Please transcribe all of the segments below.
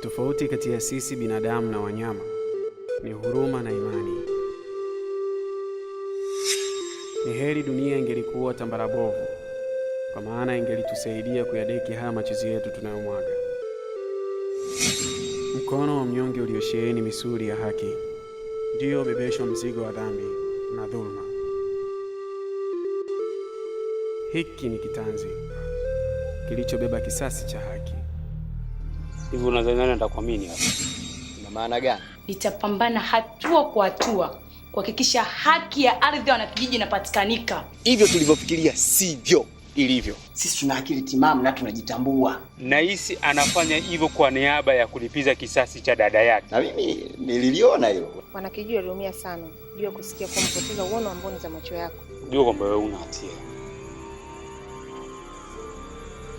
Tofauti kati ya sisi binadamu na wanyama ni huruma na imani. Ni heri dunia ingelikuwa tambara bovu, kwa maana ingelitusaidia kuyadeki haya machozi yetu tunayomwaga. Mkono wa mnyonge uliosheheni misuli ya haki ndiyo bebeshwa mzigo wa dhambi na dhuluma. Hiki ni kitanzi kilichobeba kisasi cha haki. Hivi unadhani nani atakuamini hapa? Ina maana gani? Nitapambana hatua kwa hatua kuhakikisha haki ya ardhi ya wanakijiji inapatikanika. Hivyo tulivyofikiria sivyo ilivyo. Sisi tuna akili timamu na tunajitambua. Nahisi anafanya hivyo kwa niaba ya kulipiza kisasi cha dada yake. Na mimi nililiona hilo. Wanakijiji waliumia sana juu ya kusikia kuwa umepoteza uono wa mboni za macho yako. Jua kwamba wewe una hatia,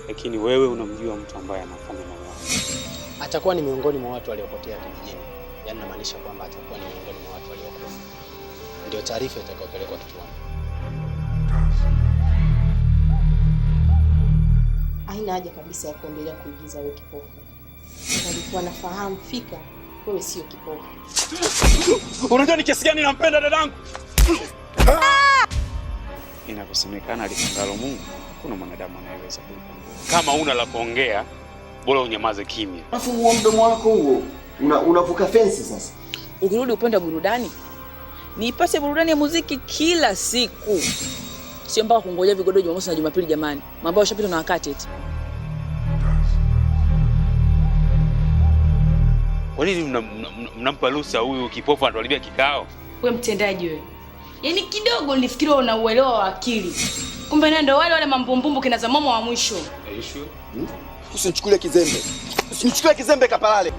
lakini wewe unamjua mtu ambaye anafanya mauaji. Atakuwa ni miongoni mwa watu waliopotea kijijini, yaani namaanisha kwamba atakuwa ni miongoni mwa watu waliokufa. Ndio taarifa itakayopelekwa kituoni. Haina haja kabisa ya kuendelea kuigiza wewe kipofu. Alikuwa nafahamu fika wewe sio kipofu. Unajua ni kiasi gani nampenda dadangu? Inavyosemekana alipangalo Mungu, hakuna mwanadamu anayeweza kulipangua. Kama una la kuongea, bora unyamaze kimya. Alafu huo mdomo wako huo unavuka fensi sasa. Ukirudi upande wa burudani, niipate burudani ya muziki kila siku, sio mpaka kungoja vigodo Jumamosi na Jumapili. Jamani, mambo yashapitwa na wakati eti. Kwa nini mnampa ruhusa huyu kipofu anatuharibia kikao? We mtendaji wewe, yaani kidogo nilifikiri wewe una uelewa wa akili, kumbe naye ndo wale wale mambumbumbu kina za mama wa mwisho. Usinichukulie kizembe. Usinichukulie kizembe Kapalale.